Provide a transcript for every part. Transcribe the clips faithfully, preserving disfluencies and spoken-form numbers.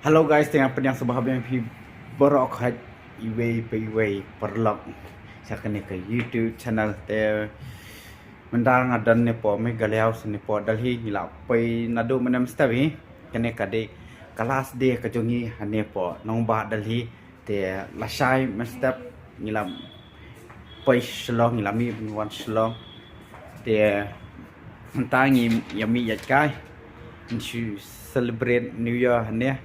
Hello guys, te nga pdiang sngewbha ïa phi baroh khoit iwei pa iwei paralok sha kane ka YouTube channel. Te mynta nga don ne po Meghalaya, sha ne po Delhi, ngi la poi naduh mynne mynstep hi. Kane ka dei ka last day ka jong ngi hane po nongbah Delhi. Te lashai mynstep ngi la poi Shillong, ngi la mih ban wan Shillong. Te mynta ngi ïa mih ïaid kai, ngi shu celebrate New Year hangne.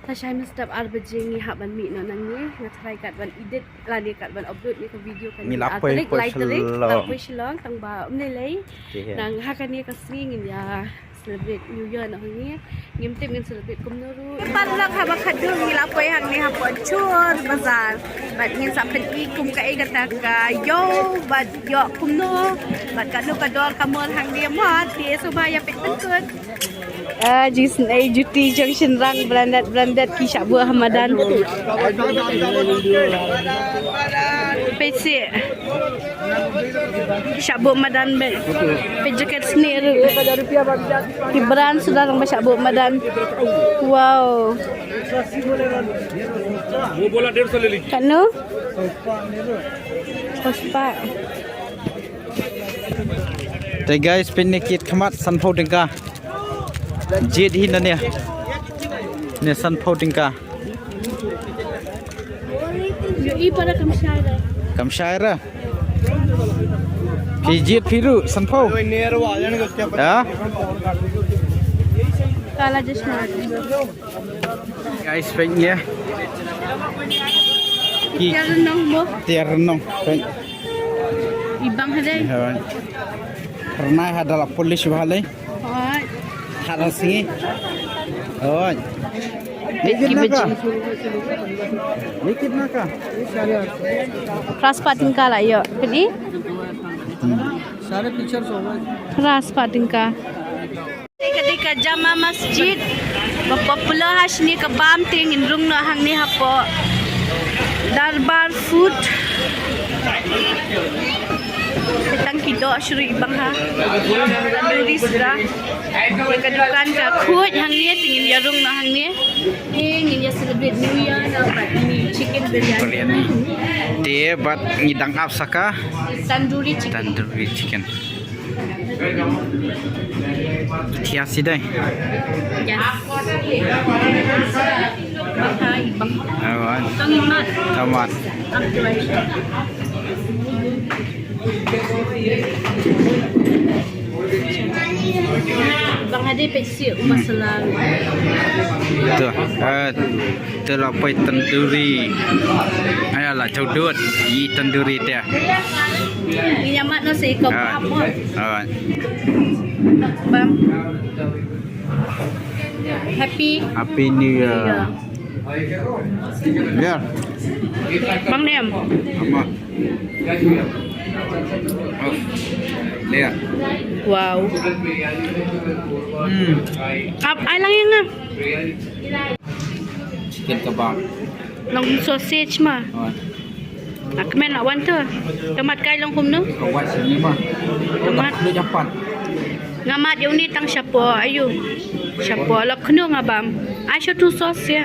Lashai mynstep ar baje ngi hap ban mih noh nangne. Nga tharai kat ban edit lane kat ban upload ïa ka video kan ngi la poi, poi lai tarik, Shillong, la poi Shillong, tang ba um lei lei. Nang ha kane ka sngi ngin ïa celebrate New Year noh hangne. Ngim tip ngin celebrate kumno ruh. Paralok, haba khadduh ngi la poi hangne hapoh Chor Bazaar. Bad ngin sa pyni kum kaei kata ka ïew bad ïoh kumno bad katno ka dor ka mur hangne mo. Te sngewbha ïa peit pynkut. Ah, jingisynei juti jong shynrang, branded branded, ki shah buh ha madan. Peit seh. Shah buh madan bad peit jaket snieh ruh. Ki brand suda tang ba shah buh madan. Wow. Katno? Sawspah. Te guys, peit ne kit khmat sanphew tyngka. Jied hi na ne. Ne sanphew tyngka. Ïohi para kam shai re. Kam shai re. Phi jied phi ruh sanphew. Ha? Kala chashma. Guys, peit ne. Ki tiar rnong mo. Tiar rnong. Peit. I bang ha dei. Rnai ha da la polish bha lei. Hoi. Ha da sngi. Hoi. Peit ki baji. Likit na ka. Phra spah tyngka la ïoh. Peit i. Phra spah tyngka. Ka dei ka Jama Masjid ba popular ha shane ka bam, te ngin rung noh hangne hapoh Darbar Food. Tang ki doh shuh i bang ha. Tandoori suda. Ka dukan ka khuid hangne, te ngin ïa rung noh hangne. Te ngin ïa celebrate New Year noh bad chicken biryani. Biryani. Te bad ngi dang ap sa ka tandoori chicken. Tandoori chicken. Thiah sida. Yes. Bang ha, i bang. Awan. Tong i mat. Tong mat. Bang ha dei peit seh u masala. Tu, eh, tu la poi tandoori. Aya la chaw dud i tandoori te. Ngi ïa mat noh seh i kebab mo. Alright. Bam. Happy. Happy New Year. Yeah. Bang nem. Ama. Oh. Leh. Wow. Hmm. Ap ai lang ïa nga. Chicken kebab. Long sausage ma. Oh. Akmen la wan tu. Ka mat kai long kumno? Ka wan sini ma. Ka mat. Lu japan. Nga mat ïa une tang shapoh ayu. Shapoh la kumno nga bam. Ai sha tu sauce ïa.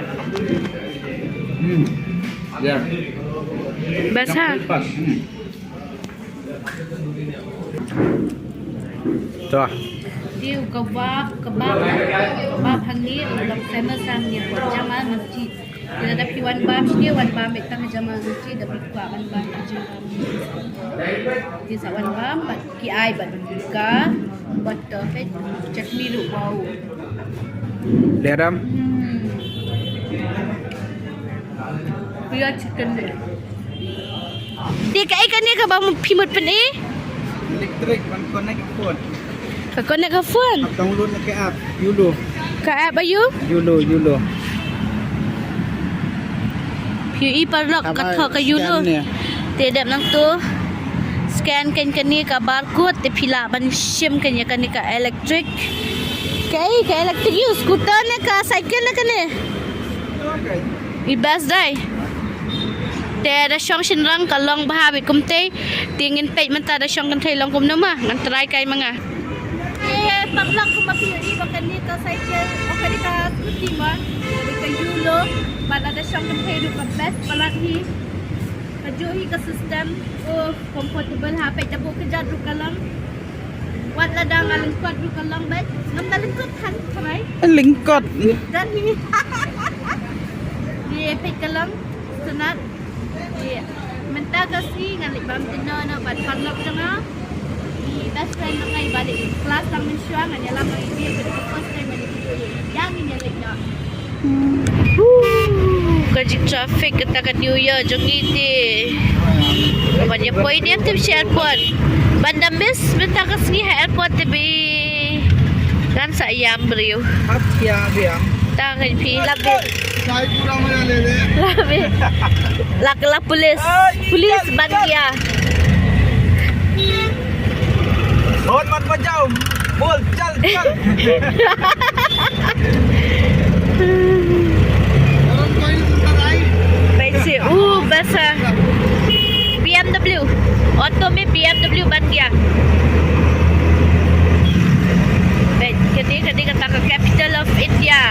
Hmm. Ya. Best ha? Hmm. Tuh. Tiu kebab, kebab. Kebab hangne long famous hangne, Jamal Masjid. Te lada phi wan bam shane, wan bam beit tang Jamal Masjid, da phi kwah wan bam Jamal Masjid. Te sa wan bam bad ki ai bad ka bad, uh, chutney ruh, wow. Leh ram. Hmm. Pure chicken. Te kaei kane kaba phi mut pyni? Electric ban connect phone. Ka connect ka phone? Download na ka app, Yono. Ka app ayu? Yono, Yono. Phi i paralok ka thoh ka Yono. Te dep nangtu. Scan kein kane ka barcode te phi lah ban shim kein ïa kane ka electric. Kaei ka electric ayu, scooter ne ka cycle ne kane? I best dei. Te da shong shynrang ka long bha beit kumtei. Te ngin peit mynta da shong kynthei long kumno ma. Ngan try kai ma nga. Te Vlog kumba phi ïohi ba kane ka cycle, ba kane ka scooty ba, ka Yulo, ba lada shong kynthei ruh ka best palat hi. Ka juh hi ka system, oh, comfortable ha, peit da buh kjat ruh ka long. Wat lada nga lyngkot ruh ka long, bad ngam da lyngkot than, tharai. Lyngkot. Dan hi. Ïa, peit ka long, sngewtynnat. Ïa, mynta ka sngi ngan leit bam dinner noh bad paralok jong nga. I best friend jong nga iba leit class tang mynshuwa, ngan ïalam noh ïa phi, ka dei ka first time ba leit ïa, ïa ngin ïa leit noh. Ka jingtraffic kata ka New Year jong ngi te. Ban ïa poi ne em te sha airport. Ban da miss mynta ka sngi ha airport te bi. Ngan sa ïam briew. Hap ïa biang. Ta ngan phi lap bit. Dai pura maya le le. Lap bit. Lak la police. Police ban ïa. Hon mat pajau. Bol, chal, chal. Peit seh, uh, basa. B M W. Auto me B M W ban ïa. Peit, kane, kane kata ka capital of India.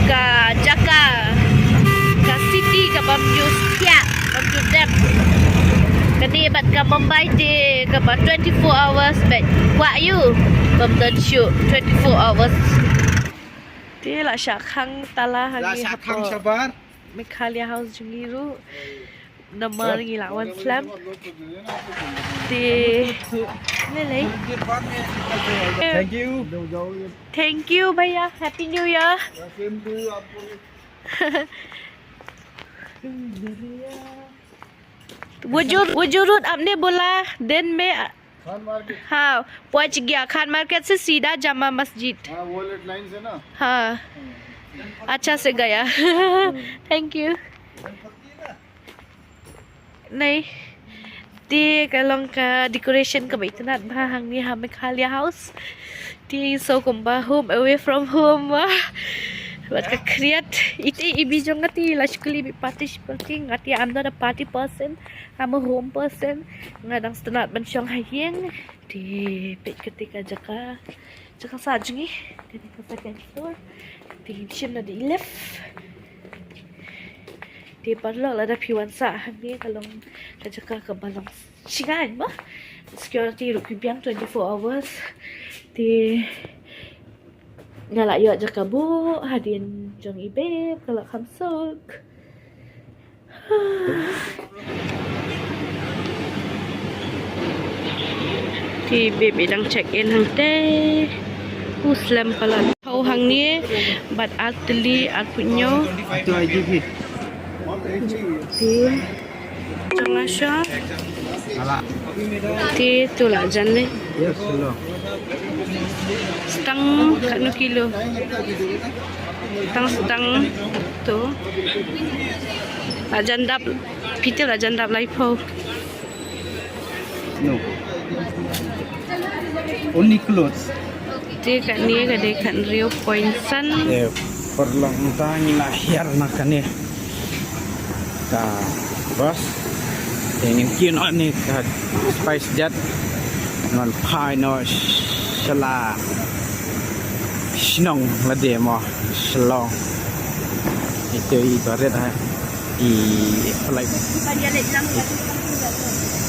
Ka jaka, ka city, ka bym ju stia. Bym ju dep. Kane bad ka Mumbai te kaba twenty-four hours bad kwah ïoh bym don shuh twenty-four hours. Te la shah khang tala ha ngi hapoh Meghalaya House jong ngi ruh. Namar ngi la wan slem. Te lei lei. Thank you. Thank you भैया. Happy New Year. वो जो, वो जो रोड आपने बोला दिन में, हाँ, पहुंच गया। खान मार्केट से सीधा जामा मस्जिद। हाँ, वो वाले लाइन से ना। हाँ, अच्छा से गया। Thank you. Nei. Te ka long ka decoration kaba itynnad bha hangne ha Meghalaya House. Te so kumba home away from home. Bad ka khriat ite ibi jong nga te la shu kylli bit party shi party, nga te I'm not a party person. I'm a home person. Nga dang sngewtynnad ban shong ha ïing. Te peit kata ka jaka. Jaka sah jong ngi. Kane ka second floor. Te ngin shim na the lift. Te paralok lada phi wan sah hangne ka long ka jaka kaba long shngain ba. Security ruh ki biang twenty-four hours. Te nga la ïoh jaka buh hadien jong i babe ka la kham suk. Te babe i dang check in hangte. U slem palat. Hau hangne bad ar tylli ar phew hynñiew. Te jong nga sha. Te to la jan ne. Stang katno kilo. Tang stang to. La jan dap, phi te la jan dap laiphew. No. Only clothes. Te kane ka dei khathynriew point san. Te paralok mynta ngi la hiar na kane ka bus. Te ngin kiew noh ne ka SpiceJet. Ngan phai noh sha la shnong lade mo Shillong. Ito i barit ha. I flight.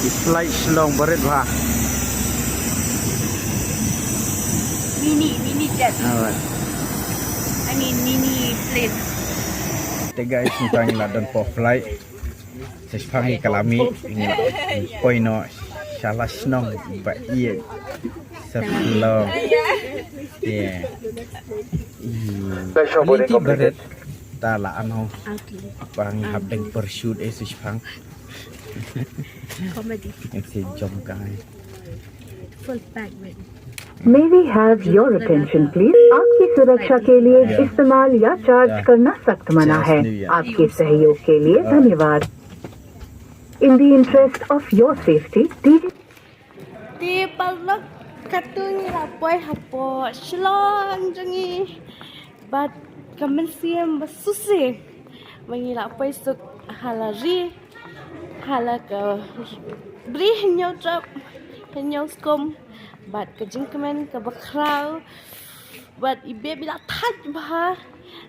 I flight Shillong barit bha. Mini, mini jet. Alright. I mean, mini plane. Te guys, mynta ngi la don hapoh flight. Sa shiphang ïa ka la mih, ngi la poi noh sha la shnong ba ïeit. Sa Shillong. Yeah. Ih, quality barit. Ta la ano. Ba ngi hap deng parachute eh sa shiphang. Comedy. Ese jom kai. Full pack with. May we have your attention, please? आपकी सुरक्षा के लिए इस्तेमाल या चार्ज करना सख्त मना है। आपके सहयोग के लिए धन्यवाद। In the interest of your safety, D J Te paralok, katto ngi la poi hapoh Shillong jong ngi. Bad ka mynsiem ba shisha ba ngi la poi suk ha la ri, ha la ka bri hynñiew trep, hynñiew skum. Bad ka jingkmen kaba khraw bad i Beb i la thait bha.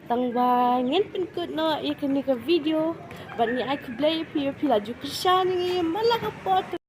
Tang ba ngin pynkut noh ïa kane ka video bad ngi ai khublei ïa phi ba phi la ju kyrshan ïa ngi man la ka por.